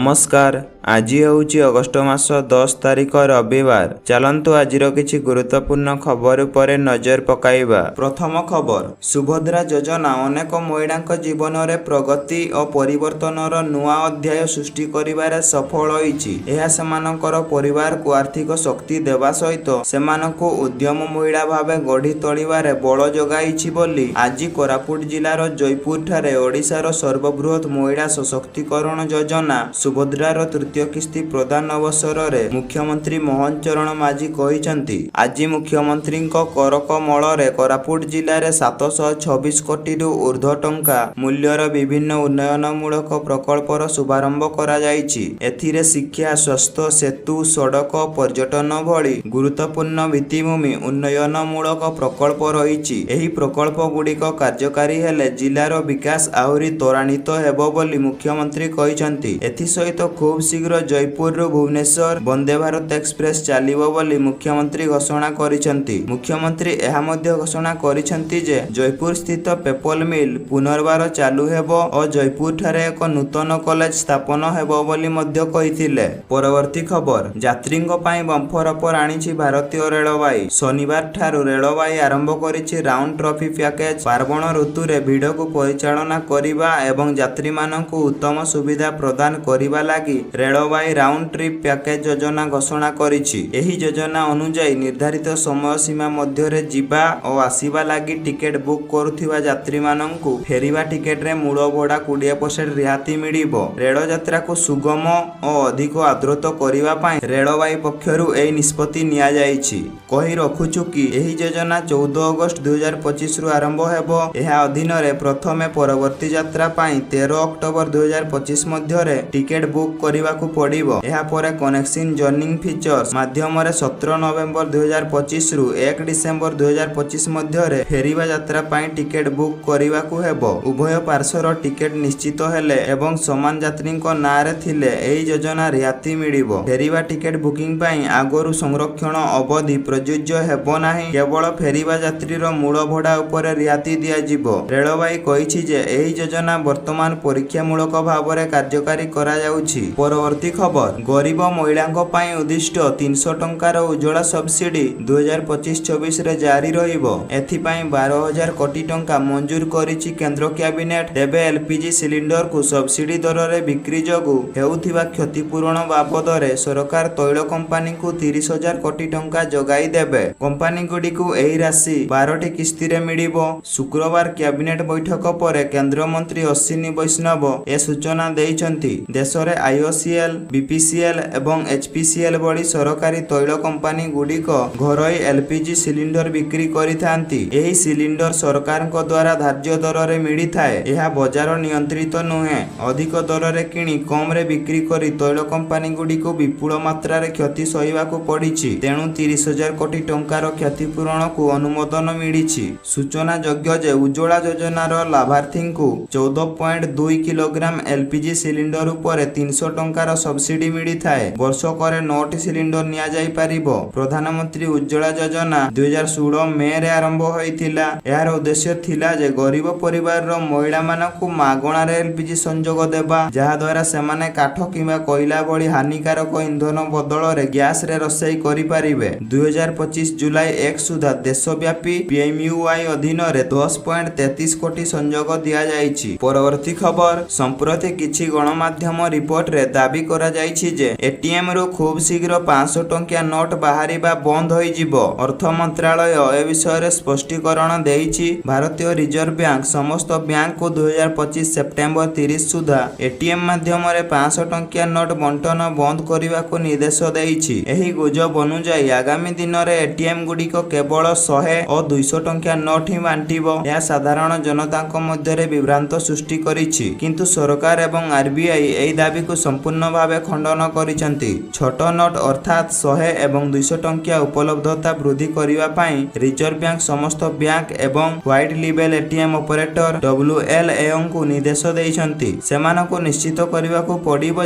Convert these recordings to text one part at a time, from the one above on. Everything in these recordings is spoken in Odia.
ନମସ୍କାର। ଆଜି ହେଉଛି ଅଗଷ୍ଟ ମାସ 10 ତାରିଖ, ରବିବାର। ଚାଲନ୍ତୁ ଆଜିର କିଛି ଗୁରୁତ୍ୱପୂର୍ଣ୍ଣ ଖବର ଉପରେ ନଜର ପକାଇବା। ପ୍ରଥମ ଖବର, ସୁଭଦ୍ରା ଯୋଜନା ଅନେକ ମହିଳାଙ୍କ ଜୀବନରେ ପ୍ରଗତି ଓ ପରିବର୍ତ୍ତନର ନୂଆ ଅଧ୍ୟାୟ ସୃଷ୍ଟି କରିବାରେ ସଫଳ ହୋଇଛି। ଏହା ସେମାନଙ୍କର ପରିବାରକୁ ଆର୍ଥିକ ଶକ୍ତି ଦେବା ସହିତ ସେମାନଙ୍କୁ ଉଦ୍ୟମ ମହିଳା ଭାବେ ଗଢ଼ି ତୋଳିବାରେ ବଳ ଯୋଗାଇଛି ବୋଲି ଆଜି କୋରାପୁଟ ଜିଲ୍ଲାର ଜୟପୁରଠାରେ ଓଡ଼ିଶାର ସର୍ବବୃହତ୍ ମହିଳା ସଶକ୍ତିକରଣ ଯୋଜନା ସୁଭଦ୍ରାର ତୃତୀୟ କିସ୍ତି ପ୍ରଦାନ ଅବସରରେ ମୁଖ୍ୟମନ୍ତ୍ରୀ ମୋହନ ଚରଣ ମାଝୀ କହିଛନ୍ତି। ଆଜି ମୁଖ୍ୟମନ୍ତ୍ରୀଙ୍କ କରକମଳରେ କୋରାପୁଟ ଜିଲ୍ଲାରେ 726 କୋଟିରୁ ଉର୍ଦ୍ଧ୍ୱ ଟଙ୍କା ମୂଲ୍ୟର ବିଭିନ୍ନ ଉନ୍ନୟନମୂଳକ ପ୍ରକଳ୍ପର ଶୁଭାରମ୍ଭ କରାଯାଇଛି। ଏଥିରେ ଶିକ୍ଷା, ସ୍ୱାସ୍ଥ୍ୟ, ସେତୁ, ସଡ଼କ, ପର୍ଯ୍ୟଟନ ଭଳି ଗୁରୁତ୍ୱପୂର୍ଣ୍ଣ ଭିତ୍ତିଭୂମି ଉନ୍ନୟନମୂଳକ ପ୍ରକଳ୍ପ ରହିଛି। ଏହି ପ୍ରକଳ୍ପଗୁଡ଼ିକ କାର୍ଯ୍ୟକାରୀ ହେଲେ ଜିଲ୍ଲାର ବିକାଶ ଆହୁରି ତ୍ୱରାନ୍ୱିତ ହେବ ବୋଲି ମୁଖ୍ୟମନ୍ତ୍ରୀ କହିଛନ୍ତି। ଏଥିସହିତ ଖୁବ୍ ଶୀଘ୍ର ଜୟପୁରରୁ ଭୁବନେଶ୍ୱର ବନ୍ଦେ ଭାରତ ଏକ୍ସପ୍ରେସ ଚାଲିବ ବୋଲି ମୁଖ୍ୟମନ୍ତ୍ରୀ ଘୋଷଣା କରିଛନ୍ତି। ମୁଖ୍ୟମନ୍ତ୍ରୀ ଏହା ମଧ୍ୟ ଘୋଷଣା କରିଛନ୍ତି ଯେ ଜୟପୁର ସ୍ଥିତ ପେପର ମିଲ୍ ପୁନର୍ବାର ଚାଲୁ ହେବ ଓ ଜୟପୁରଠାରେ ଏକ ନୂତନ କଲେଜ ସ୍ଥାପନ ହେବ ବୋଲି ମଧ୍ୟ କହିଥିଲେ। ପରବର୍ତ୍ତୀ ଖବର, ଯାତ୍ରୀଙ୍କ ପାଇଁ ବମ୍ପର ଅଫର ଆଣିଛି ଭାରତୀୟ ରେଳବାଇ। ଶନିବାର ଠାରୁ ରେଳବାଇ ଆରମ୍ଭ କରିଛି ରାଉଣ୍ଡ ଟ୍ରିପ୍ ପ୍ୟାକେଜ। ପାର୍ବଣ ଋତୁରେ ଭିଡ଼କୁ ପରିଚାଳନା କରିବା ଏବଂ ଯାତ୍ରୀମାନଙ୍କୁ ଉତ୍ତମ ସୁବିଧା ପ୍ରଦାନ କରିବା ଲାଗି ରେଳବାଇ ରାଉଣ୍ଡ ଟ୍ରିପ୍ ପ୍ୟାକେଜ ଯୋଜନା ଘୋଷଣା କରିଛି। ଏହି ଯୋଜନା ଅନୁଯାୟୀ, ନିର୍ଦ୍ଧାରିତ ସମୟ ସୀମା ମଧ୍ୟରେ ଯିବା ଓ ଆସିବା ଲାଗି ଟିକେଟ ବୁକ୍ କରୁଥିବା ଯାତ୍ରୀମାନଙ୍କୁ ଫେରିବା ଟିକେଟରେ ମୂଳ ଭଡ଼ା 20% ରିହାତି ମିଳିବ। ରେଳଯାତ୍ରାକୁ ସୁଗମ ଓ ଅଧିକ ଆଦୃତ କରିବା ପାଇଁ ରେଳବାଇ ପକ୍ଷରୁ ଏହି ନିଷ୍ପତ୍ତି ନିଆଯାଇଛି। କହି ରଖୁଛୁ କି, ଏହି ଯୋଜନା 14 ଅଗଷ୍ଟ 2025ରୁ ଆରମ୍ଭ ହେବ। ଏହା ଅଧୀନରେ ପ୍ରଥମେ ପରବର୍ତ୍ତୀ ଯାତ୍ରା ପାଇଁ 13 ଅକ୍ଟୋବର 2025 ମଧ୍ୟରେ ଟିକେଟ ବୁକ୍ କରିବାକୁ ପଡ଼ିବ। ଏହାପରେ କନେକ୍ଟିଂ ଜର୍ଣ୍ଣି ଫିଚର୍ସ ମାଧ୍ୟମରେ 17 ନଭେମ୍ବର 2025ରୁ 1 ଡିସେମ୍ବର 2025 ମଧ୍ୟରେ ଫେରିବା ଯାତ୍ରା ପାଇଁ ଟିକେଟ ବୁକ୍ କରିବାକୁ ହେବ। ଉଭୟ ପାର୍ଶ୍ୱର ଟିକେଟ ନିଶ୍ଚିତ ହେଲେ ଏବଂ ସମାନ ଯାତ୍ରୀଙ୍କ ନାଁରେ ଥିଲେ ଏହି ଯୋଜନା ରିହାତି ମିଳିବ। ଫେରିବା ଟିକେଟ ବୁକିଂ ପାଇଁ ଆଗରୁ ସଂରକ୍ଷଣ ଅବଧି ପ୍ରଯୁଜ୍ୟ ହେବ ନାହିଁ। କେବଳ ଫେରିବା ଯାତ୍ରୀର ମୂଳ ଭଡ଼ା ଉପରେ ରିହାତି ଦିଆଯିବ। ରେଳବାଇ କହିଛି ଯେ ଏହି ଯୋଜନା ବର୍ତ୍ତମାନ ପରୀକ୍ଷାମୂଳକ ଭାବରେ କାର୍ଯ୍ୟକାରୀ କରାଯାଉଛି। ପରବର୍ତ୍ତୀ ଖବର, ଗରିବ ମହିଳାଙ୍କ ପାଇଁ ଉଦ୍ଦିଷ୍ଟ 300 ଟଙ୍କାର ଉଜ୍ଜ୍ୱଳା ସବସିଡି 2025-26ରେ ଜାରି ରହିବ। ଏଥିପାଇଁ 12,000 କୋଟି ଟଙ୍କା ମଞ୍ଜୁର କରିଛି କେନ୍ଦ୍ର କ୍ୟାବିନେଟ। ତେବେ ଏଲପିଜି ସିଲିଣ୍ଡରକୁ ସବସିଡି ଦରରେ ବିକ୍ରି ଯୋଗୁଁ ହେଉଥିବା କ୍ଷତିପୂରଣ ବାବଦରେ ସରକାର ତୈଳ କମ୍ପାନୀକୁ 30,000 କୋଟି ଟଙ୍କା ଯୋଗାଇ ଦେବେ। କମ୍ପାନୀଗୁଡ଼ିକୁ ଏହି ରାଶି 12ଟି କିସ୍ତିରେ ମିଳିବ। ଶୁକ୍ରବାର କ୍ୟାବିନେଟ ବୈଠକ ପରେ କେନ୍ଦ୍ରମନ୍ତ୍ରୀ ଅଶ୍ୱିନୀ ବୈଷ୍ଣବ ଏ ସୂଚନା ଦେଇଛନ୍ତି। ଦେଶରେ ଆଇଓସିଏଲ, ବିପିସିଏଲ ଏବଂ ଏଚପିସିଏଲ ଭଳି ସରକାରୀ ତୈଳ କମ୍ପାନୀଗୁଡ଼ିକ ଘରୋଇ ଏଲପିଜି ସିଲିଣ୍ଡର ବିକ୍ରି କରିଥାନ୍ତି। ଏହି ସିଲିଣ୍ଡର ସରକାରଙ୍କ ଦ୍ୱାରା ଧାର୍ଯ୍ୟ ଦରରେ ମିଳିଥାଏ। ଏହା ବଜାର ନିୟନ୍ତ୍ରିତ ନୁହେଁ। ଅଧିକ ଦରରେ କିଣି କମରେ ବିକ୍ରି କରି ତୈଳ କମ୍ପାନୀଗୁଡ଼ିକୁ ବିପୁଳ ମାତ୍ରାରେ କ୍ଷତି ସହିବାକୁ ପଡ଼ିଛି। ତେଣୁ 30,000 କୋଟି ଟଙ୍କାର କ୍ଷତିପୂରଣକୁ ଅନୁମୋଦନ ମିଳିଛି। ସୂଚନାଯୋଗ୍ୟ ଯେ ଉଜ୍ଜ୍ୱଳା ଯୋଜନାର ଲାଭାର୍ଥୀଙ୍କୁ 14.2 କିଲୋଗ୍ରାମ ଏଲପିଜି ସିଲିଣ୍ଡର ଉପରେ 300 ଟଙ୍କାର ସବସିଡି ମିଳିଥାଏ। ବର୍ଷକରେ ନଅଟି ସିଲିଣ୍ଡର ନିଆଯାଇପାରିବ। ପ୍ରଧାନମନ୍ତ୍ରୀ ଉଜ୍ଜ୍ୱଳା ଯୋଜନା 2016 ମେରେ ଆରମ୍ଭ ହୋଇଥିଲା। ଏହାର ଉଦ୍ଦେଶ୍ୟ ଥିଲା ଯେ ଗରିବ ପରିବାରର ମହିଳାମାନଙ୍କୁ ମାଗଣାରେ ଏଲପିଜି ସଂଯୋଗ ଦେବା, ଯାହାଦ୍ୱାରା ସେମାନେ କାଠ କିମ୍ବା କୋଇଲା ଭଳି ହାନିକାରକ ଇନ୍ଧନ ବଦଳରେ ଗ୍ୟାସରେ ରୋଷେଇ କରିପାରିବେ। 2025 ଜୁଲାଇ 1 ସୁଦ୍ଧା ଦେଶବ୍ୟାପୀ ପିଏମୟୁଆଇ ଅଧୀନରେ 10.33 କୋଟି ସଂଯୋଗ ଦିଆଯାଇଛି। ପରବର୍ତ୍ତୀ ଖବର, ସମ୍ପ୍ରତି କିଛି ଗଣମାଧ୍ୟମ ରିପୋର୍ଟରେ ଦାବି କରାଯାଇଛି ଯେ ଏଟିଏମରୁ ଖୁବ୍ ଶୀଘ୍ର 500 ଟଙ୍କିଆ ନୋଟ ବାହାରିବା ବନ୍ଦ ହୋଇଯିବ। ଅର୍ଥ ମନ୍ତ୍ରାଳୟ ଏ ବିଷୟରେ ସ୍ପଷ୍ଟୀକରଣ ଦେଇଛି। ଭାରତୀୟ ରିଜର୍ଭ ବ୍ୟାଙ୍କ ସମସ୍ତ ବ୍ୟାଙ୍କକୁ 2025 ସେପ୍ଟେମ୍ବର 30 ସୁଦ୍ଧା ଏଟିଏମ ମାଧ୍ୟମରେ 500 ଟଙ୍କିଆ ନୋଟ ବଣ୍ଟନ ବନ୍ଦ କରିବାକୁ ନିର୍ଦ୍ଦେଶ ଦେଇଛି। ଏହି ଗୁଜବ ଅନୁଯାୟୀ, ଆଗାମୀ ଦିନରେ ଏଟିଏମ ଗୁଡ଼ିକ କେବଳ 100 ଓ 200 ଟଙ୍କିଆ ନୋଟ ହିଁ ବାଣ୍ଟିବ। ଏହା ସାଧାରଣ ଜନତାଙ୍କ ମଧ୍ୟରେ ବିଭ୍ରାନ୍ତ ସୃଷ୍ଟି କରିଛି। କିନ୍ତୁ ସରକାର ଏବଂ ଆରବିଆଇ ଏହି ଦାବିକୁ ସମ୍ପୂର୍ଣ୍ଣ ଭାବେ ଖଣ୍ଡନ କରିଛନ୍ତି। ଛୋଟ ନୋଟ ଅର୍ଥାତ୍ 100 ଏବଂ 200 ଟଙ୍କିଆ ଉପଲବ୍ଧତା ବୃଦ୍ଧି କରିବା ପାଇଁ ରିଜର୍ଭ ବ୍ୟାଙ୍କ ସମସ୍ତ ବ୍ୟାଙ୍କ ଏବଂ ହ୍ୱାଇଟ୍ ଲେବେଲ ଏଟିଏମ ଅପରେଟର, ଡବ୍ଲ୍ୟୁଏଲଏଓଙ୍କୁ ନିର୍ଦ୍ଦେଶ ଦେଇଛନ୍ତି। ସେମାନଙ୍କୁ ନିଶ୍ଚିତ କରିବାକୁ ପଡ଼ିବ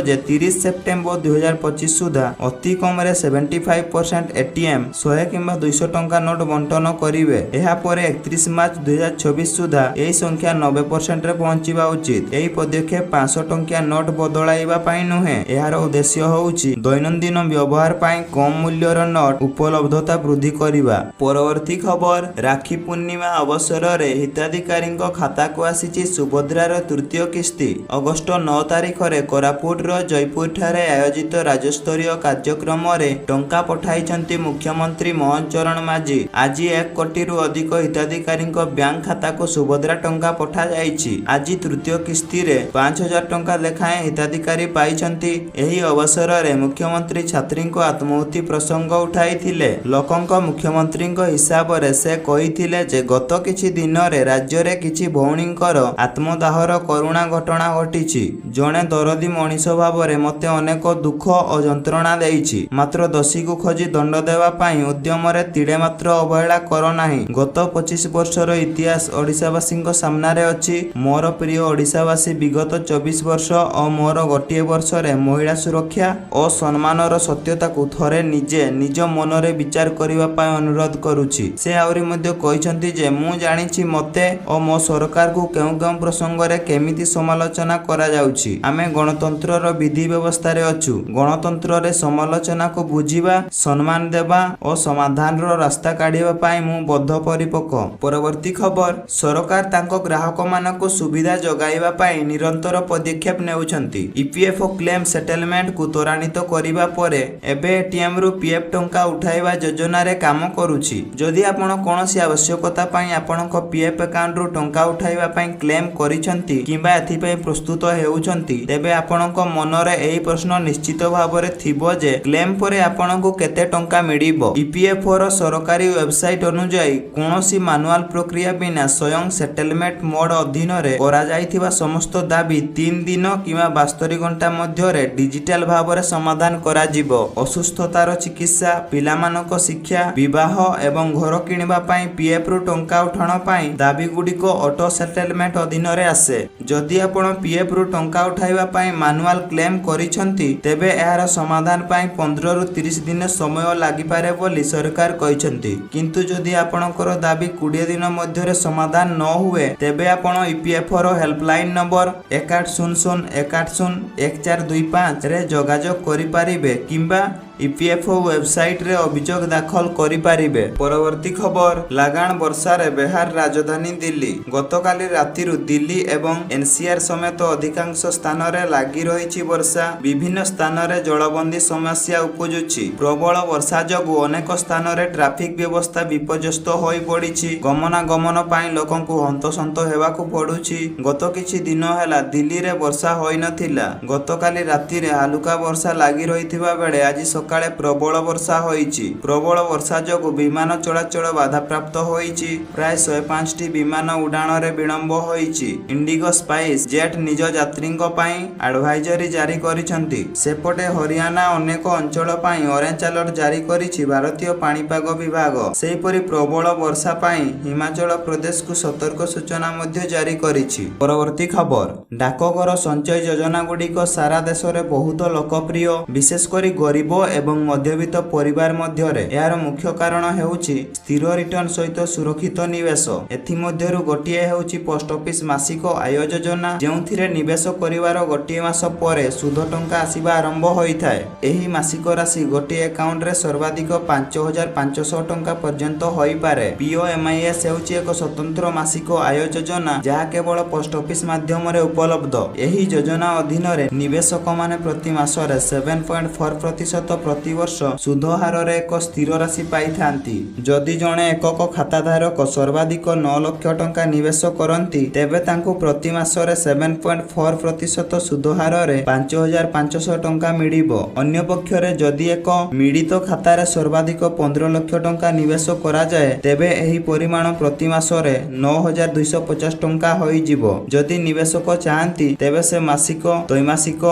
ଯେ 30 ସେପ୍ଟେମ୍ବର 2025 ସୁଦ୍ଧା ଅତି କମରେ 75% ଏଟିଏମ 100 କିମ୍ବା 200 ଟଙ୍କା ନୋଟ ବଣ୍ଟନ କରିବେ। ଏହାପରେ 31 ମାର୍ଚ୍ଚ 2026 ସୁଦ୍ଧା ଏହି ସଂଖ୍ୟା 90%ରେ ପହଞ୍ଚିବା ଉଚିତ। ଏହି ପଦକ୍ଷେପ 500 ଟଙ୍କିଆ ନୋଟ ବଦଳାଇବା ପାଇଁ ନୁହେଁ। ନୁହେଁ। ଏହାର ଉଦ୍ଦେଶ୍ୟ ହେଉଛି ଦୈନନ୍ଦିନ ବ୍ୟବହାର ପାଇଁ କମ୍ ମୂଲ୍ୟର ନୋଟ୍ ଉପଲବ୍ଧତା ବୃଦ୍ଧି କରିବା। ପରବର୍ତ୍ତୀ ଖବର, ରାକ୍ଷୀ ପୂର୍ଣ୍ଣିମା ଅବସରରେ ହିତାଧିକାରୀଙ୍କ ଖାତାକୁ ଆସିଛି ସୁଭଦ୍ରାର ତୃତୀୟ କିସ୍ତି। ଅଗଷ୍ଟ 9 ତାରିଖରେ କୋରାପୁଟର ଜୟପୁରଠାରେ ଆୟୋଜିତ ରାଜ୍ୟସ୍ତରୀୟ କାର୍ଯ୍ୟକ୍ରମରେ ଟଙ୍କା ପଠାଇଛନ୍ତି ମୁଖ୍ୟମନ୍ତ୍ରୀ ମୋହନ ଚରଣ ମାଝୀ। ଆଜି 1 କୋଟିରୁ ଅଧିକ ହିତାଧିକାରୀଙ୍କ ବ୍ୟାଙ୍କ ଖାତାକୁ ସୁଭଦ୍ରା ଟଙ୍କା ପଠାଯାଇଛି। ଆଜି ତୃତୀୟ କିସ୍ତିରେ 5000 ଟଙ୍କା ଲେଖାଏଁ ହିତାଧିକାରୀ ପାଇଛନ୍ତି। ଏହି ଅବସରରେ ମୁଖ୍ୟମନ୍ତ୍ରୀ ଛାତ୍ରୀଙ୍କ ଆତ୍ମାହୁତି ପ୍ରସଙ୍ଗ ଉଠାଇଥିଲେ। ଲୋକଙ୍କ ମୁଖ୍ୟମନ୍ତ୍ରୀଙ୍କ ହିସାବରେ ସେ କହିଥିଲେ ଯେ ଗତ କିଛି ଦିନରେ ରାଜ୍ୟରେ କିଛି ଭଉଣୀଙ୍କର ଆତ୍ମଦାହର କରୁଣ ଘଟଣା ଘଟିଛି। ଜଣେ ଦରଦୀ ମଣିଷ ଭାବରେ ମୋତେ ଅନେକ ଦୁଃଖ ଓ ଯନ୍ତ୍ରଣା ଦେଇଛି। ମାତ୍ର ଦୋଷୀକୁ ଖୋଜି ଦଣ୍ଡ ଦେବା ପାଇଁ ଉଦ୍ୟମରେ ତିଳେ ମାତ୍ର ଅବହେଳା କର ନାହିଁ। ଗତ 25 ବର୍ଷର ଇତିହାସ ଓଡ଼ିଶାବାସୀଙ୍କ ସାମ୍ନାରେ ଅଛି। ମୋର ପ୍ରିୟ ଓଡ଼ିଶାବାସୀ, ବିଗତ 24 ବର୍ଷ ଓ ମୋର ଗୋଟିଏ ବର୍ଷରେ ମହିଳା ସୁରକ୍ଷା ଓ ସମ୍ମାନର ସତ୍ୟତାକୁ ଥରେ ନିଜେ ନିଜ ମନରେ ବିଚାର କରିବା ପାଇଁ ଅନୁରୋଧ କରୁଛି। ସେ ଆହୁରି ମଧ୍ୟ କହିଛନ୍ତି ଯେ ମୁଁ ଜାଣିଛି ମୋତେ ଓ ମୋ ସରକାରକୁ କେଉଁ କେଉଁ ପ୍ରସଙ୍ଗରେ କେମିତି ସମାଲୋଚନା କରାଯାଉଛି। ଆମେ ଗଣତନ୍ତ୍ରର ବିଧି ବ୍ୟବସ୍ଥାରେ ଅଛୁ। ଗଣତନ୍ତ୍ରରେ ସମାଲୋଚନାକୁ ବୁଝିବା, ସମ୍ମାନ ଦେବା ଓ ସମାଧାନର ରାସ୍ତା କାଢ଼ିବା ପାଇଁ ମୁଁ ବଦ୍ଧପରିପକ। ପରବର୍ତ୍ତୀ ଖବର, ସରକାର ତାଙ୍କ ଗ୍ରାହକମାନଙ୍କୁ ସୁବିଧା ଯୋଗାଇବା ପାଇଁ ନିରନ୍ତର ପଦକ୍ଷେପ ନେଉଛନ୍ତି। ଇପିଏଫ୍ଓ କ୍ଲେମ୍ ସେଟଲମେଣ୍ଟକୁ ତ୍ୱରାନ୍ୱିତ କରିବା ପରେ ଏବେ ଏଟିଏମ୍ରୁ ପିଏଫ୍ ଟଙ୍କା ଉଠାଇବା ଯୋଜନାରେ କାମ କରୁଛି। ଯଦି ଆପଣ କୌଣସି ଆବଶ୍ୟକତା ପାଇଁ ଆପଣଙ୍କ ପିଏଫ୍ ଆକାଉଣ୍ଟରୁ ଟଙ୍କା ଉଠାଇବା ପାଇଁ କ୍ଲେମ୍ କରିଛନ୍ତି କିମ୍ବା ଏଥିପାଇଁ ପ୍ରସ୍ତୁତ ହେଉଛନ୍ତି, ତେବେ ଆପଣଙ୍କ ମନରେ ଏହି ପ୍ରଶ୍ନ ନିଶ୍ଚିତ ଭାବରେ ଥିବ ଯେ କ୍ଲେମ୍ ପରେ ଆପଣଙ୍କୁ କେତେ ଟଙ୍କା ମିଳିବ। ଇପିଏଫ୍ଓର ସରକାରୀ ୱେବସାଇଟ୍ ଅନୁଯାୟୀ, କୌଣସି ମାନୁଆଲ ପ୍ରକ୍ରିୟା ବିନା ସ୍ୱୟଂ ସେଟଲମେଣ୍ଟ ମୋଡ୍ ଅଧୀନରେ କରାଯାଇଥିବା ସମସ୍ତ ଦାବି 3 ଦିନ କିମ୍ବା 72 ଘଣ୍ଟା ମଧ୍ୟରେ ଡିଜିଟାଲ ଭାବରେ ସମାଧାନ କରାଯିବ। ଅସୁସ୍ଥତାର ଚିକିତ୍ସା, ପିଲାମାନଙ୍କ ଶିକ୍ଷା, ବିବାହ ଏବଂ ଘର କିଣିବା ପାଇଁ ପିଏଫ୍ରୁ ଟଙ୍କା ଉଠାଣ ପାଇଁ ଦାବିଗୁଡ଼ିକ ଅଟୋ ସେଟଲମେଣ୍ଟ ଅଧୀନରେ ଆସେ। ଯଦି ଆପଣ ପିଏଫ୍ରୁ ଟଙ୍କା ଉଠାଇବା ପାଇଁ ମାନୁଆଲ କ୍ଲେମ୍ କରିଛନ୍ତି, ତେବେ ଏହାର ସମାଧାନ ପାଇଁ 15ରୁ 30 ଦିନ ସମୟ ଲାଗିପାରେ ବୋଲି ସରକାର କହିଛନ୍ତି। କିନ୍ତୁ ଯଦି ଆପଣଙ୍କର ଦାବି 20 ଦିନ ମଧ୍ୟରେ ସମାଧାନ ନ ହୁଏ, ତେବେ ଆପଣ ଇପିଏଫ୍ଓର ହେଲ୍ପଲାଇନ୍ ନମ୍ବର 1800 180 1425ରେ ଯୋଗାଯୋଗ କରିପାରିବେ କିମ୍ବା ଇପିଏଫ୍ଓ ୱେବସାଇଟରେ ଅଭିଯୋଗ ଦାଖଲ କରିପାରିବେ। ପରବର୍ତ୍ତୀ ଖବର, ଲଗାଣ ବର୍ଷାରେ ବେହାଲ ରାଜଧାନୀ ଦିଲ୍ଲୀ। ଗତକାଲି ରାତିରୁ ଦିଲ୍ଲୀ ଏବଂ ଏନସିଆର ସମେତ ଅଧିକାଂଶ ସ୍ଥାନରେ ଲାଗି ରହିଛି ବର୍ଷା। ବିଭିନ୍ନ ସ୍ଥାନରେ ଜଳବନ୍ଦୀ ସମସ୍ୟା ଉପୁଜୁଛି। ପ୍ରବଳ ବର୍ଷା ଯୋଗୁଁ ଅନେକ ସ୍ଥାନରେ ଟ୍ରାଫିକ ବ୍ୟବସ୍ଥା ବିପର୍ଯ୍ୟସ୍ତ ହୋଇପଡ଼ିଛି। ଗମନାଗମନ ପାଇଁ ଲୋକଙ୍କୁ ହନ୍ତସନ୍ତ ହେବାକୁ ପଡୁଛି। ଗତ କିଛି ଦିନ ହେଲା ଦିଲ୍ଲୀରେ ବର୍ଷା ହୋଇନଥିଲା। ଗତକାଲି ରାତିରେ ହାଲୁକା ବର୍ଷା ଲାଗି ରହିଥିବା ବେଳେ ଆଜି ସକାଳେ ପ୍ରବଳ ବର୍ଷା ହୋଇଛି। ପ୍ରବଳ ବର୍ଷା ଯୋଗୁଁ ବିମାନ ଚଳାଚଳ ବାଧାପ୍ରାପ୍ତ ହୋଇଛି। ପ୍ରାୟ 105ଟି ବିମାନ ଉଡ଼ାଣରେ ବିଳମ୍ବ ହୋଇଛି। ଇଣ୍ଡିଗୋ, ସ୍ପାଇସ୍ ଜେଟ୍ ନିଜ ଯାତ୍ରୀଙ୍କ ପାଇଁ ଆଡଭାଇଜରୀ ଜାରି କରିଛନ୍ତି। ସେପଟେ ହରିୟାଣା ଅନେକ ଅଞ୍ଚଳ ପାଇଁ ଅରେଞ୍ଜ ଆଲର୍ଟ ଜାରି କରିଛି ଭାରତୀୟ ପାଣିପାଗ ବିଭାଗ। ସେହିପରି ପ୍ରବଳ ବର୍ଷା ପାଇଁ ହିମାଚଳ ପ୍ରଦେଶକୁ ସତର୍କ ସୂଚନା ମଧ୍ୟ ଜାରି କରିଛି। ପରବର୍ତ୍ତୀ ଖବର, ଡାକଘର ସଞ୍ଚୟ ଯୋଜନାଗୁଡ଼ିକ ସାରା ଦେଶରେ ବହୁତ ଲୋକପ୍ରିୟ, ବିଶେଷ କରି ଗରିବ ଏବଂ ମଧ୍ୟବିତ୍ତ ପରିବାର ମଧ୍ୟରେ। ଏହାର ମୁଖ୍ୟ କାରଣ ହେଉଛି ସ୍ଥିର ରିଟର୍ଣ୍ଣ ସହିତ ସୁରକ୍ଷିତ ନିବେଶ। ଏଥିମଧ୍ୟରୁ ଗୋଟିଏ ହେଉଛି ପୋଷ୍ଟ ଅଫିସ ମାସିକ ଆୟ ଯୋଜନା, ଯେଉଁଥିରେ ନିବେଶ କରିବାର ଗୋଟିଏ ମାସ ପରେ ସୁଧ ଟଙ୍କା ଆସିବା ଆରମ୍ଭ ହୋଇଥାଏ। ଏହି ମାସିକ ରାଶି ଗୋଟିଏ ଆକାଉଣ୍ଟରେ ସର୍ବାଧିକ 5500 ଟଙ୍କା ପର୍ଯ୍ୟନ୍ତ ହୋଇପାରେ। ପିଓଏମ୍ଆଇଏସ୍ ହେଉଛି ଏକ ସ୍ୱତନ୍ତ୍ର ମାସିକ ଆୟ ଯୋଜନା, ଯାହା କେବଳ ପୋଷ୍ଟ ଅଫିସ ମାଧ୍ୟମରେ ଉପଲବ୍ଧ। ଏହି ଯୋଜନା ଅଧୀନରେ ନିବେଶକମାନେ ପ୍ରତି ମାସରେ 7.4% ପ୍ରତିବର୍ଷ ସୁଧ ହାରରେ ଏକ ସ୍ଥିର ରାଶି ପାଇଥାନ୍ତି। ଯଦି ଜଣେ ଏକକ ଖାତାଧାରକ ସର୍ବାଧିକ 9 ଲକ୍ଷ ଟଙ୍କା ନିବେଶ କରନ୍ତି, ତେବେ ତାଙ୍କୁ ପ୍ରତି ମାସରେ 7.4% ସୁଧ ହାରରେ 5500 ଟଙ୍କା ମିଳିବ। ଅନ୍ୟପକ୍ଷରେ, ଯଦି ଏକ ମିଳିତ ଖାତାରେ ସର୍ବାଧିକ 15 ଲକ୍ଷ ଟଙ୍କା ନିବେଶ କରାଯାଏ, ତେବେ ଏହି ପରିମାଣ ପ୍ରତି ମାସରେ 9250 ଟଙ୍କା ହୋଇଯିବ। ଯଦି ନିବେଶକ ଚାହାନ୍ତି, ତେବେ ସେ ମାସିକ, ତ୍ରୈମାସିକ,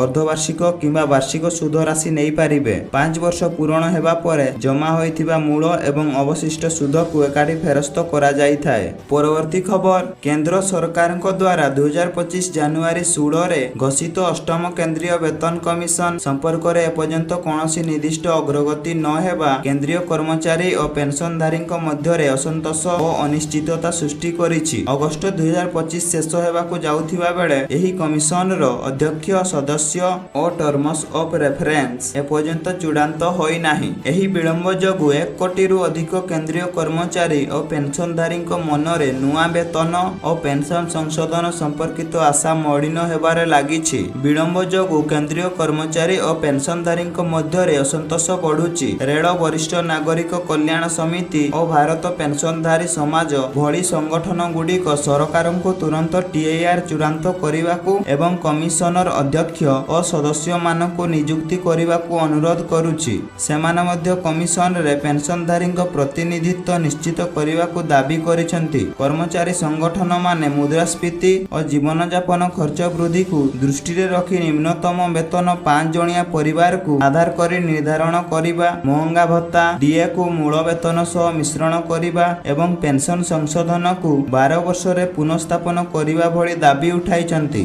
ଅର୍ଦ୍ଧବାର୍ଷିକ କିମ୍ବା ବାର୍ଷିକ ସୁଧ ରାଶି ନେଇପାରିବେ। କରିପାରିବେ। 5 ବର୍ଷ ପୂରଣ ହେବା ପରେ ଜମା ହୋଇଥିବା ମୂଳ ଏବଂ ଅବଶିଷ୍ଟ ସୁଧକୁ ଏକାଠି ଫେରସ୍ତ କରାଯାଇଥାଏ। ପରବର୍ତ୍ତୀ ଖବର, କେନ୍ଦ୍ର ସରକାରଙ୍କ ଦ୍ୱାରା 2025 ଜାନୁଆରୀ 16ରେ ଘୋଷିତ ଅଷ୍ଟମ କେନ୍ଦ୍ରୀୟ ବେତନ କମିଶନ ସମ୍ପର୍କରେ ଏପର୍ଯ୍ୟନ୍ତ କୌଣସି ନିର୍ଦ୍ଦିଷ୍ଟ ଅଗ୍ରଗତି ନ ହେବା କେନ୍ଦ୍ରୀୟ କର୍ମଚାରୀ ଓ ପେନସନଧାରୀଙ୍କ ମଧ୍ୟରେ ଅସନ୍ତୋଷ ଓ ଅନିଶ୍ଚିତତା ସୃଷ୍ଟି କରିଛି। ଅଗଷ୍ଟ 2025 ଶେଷ ହେବାକୁ ଯାଉଥିବା ବେଳେ ଏହି କମିଶନର ଅଧ୍ୟକ୍ଷ, ସଦସ୍ୟ ଓ ଟର୍ମସ୍ ଅଫ୍ ରେଫରେନ୍ସ ଏପର୍ଯ୍ୟନ୍ତ ଚୂଡ଼ାନ୍ତ ହୋଇନାହିଁ। ଏହି ବିଳମ୍ବ ଯୋଗୁଁ 1 କୋଟିରୁ ଅଧିକ କେନ୍ଦ୍ରୀୟ କର୍ମଚାରୀ ଓ ପେନସନଧାରୀଙ୍କ ମନରେ ନୂଆ ବେତନ ଓ ପେନସନ ସଂଶୋଧନ ସମ୍ପର୍କିତ ଆଶା ମଳିନ ହେବାରେ ଲାଗିଛି। ବିଳମ୍ବ ଯୋଗୁଁ କେନ୍ଦ୍ରୀୟ କର୍ମଚାରୀ ଓ ପେନସନଧାରୀଙ୍କ ମଧ୍ୟରେ ଅସନ୍ତୋଷ ବଢୁଛି। ରେଳ ବରିଷ୍ଠ ନାଗରିକ କଲ୍ୟାଣ ସମିତି ଓ ଭାରତ ପେନସନଧାରୀ ସମାଜ ଭଳି ସଂଗଠନଗୁଡ଼ିକ ସରକାରଙ୍କୁ ତୁରନ୍ତ ଟିଏଆର୍ ଚୂଡ଼ାନ୍ତ କରିବାକୁ ଏବଂ କମିଶନର ଅଧ୍ୟକ୍ଷ ଓ ସଦସ୍ୟମାନଙ୍କୁ ନିଯୁକ୍ତି କରିବାକୁ ଅନୁରୋଧ କରୁଛି। ସେମାନେ ମଧ୍ୟ କମିଶନରେ ପେନସନଧାରୀଙ୍କ ପ୍ରତିନିଧିତ୍ୱ ନିଶ୍ଚିତ କରିବାକୁ ଦାବି କରିଛନ୍ତି। କର୍ମଚାରୀ ସଂଗଠନମାନେ ମୁଦ୍ରାସ୍ଫୀତି ଓ ଜୀବନଯାପନ ଖର୍ଚ୍ଚ ବୃଦ୍ଧିକୁ ଦୃଷ୍ଟିରେ ରଖି ନିମ୍ନତମ ବେତନ 5 ଜଣିଆ ପରିବାରକୁ ଆଧାର କରି ନିର୍ଦ୍ଧାରଣ କରିବା, ମହଙ୍ଗା ଭତ୍ତା ଡିଏକୁ ମୂଳ ବେତନ ସହ ମିଶ୍ରଣ କରିବା ଏବଂ ପେନସନ ସଂଶୋଧନକୁ 12 ବର୍ଷରେ ପୁନଃସ୍ଥାପନ କରିବା ଭଳି ଦାବି ଉଠାଇଛନ୍ତି।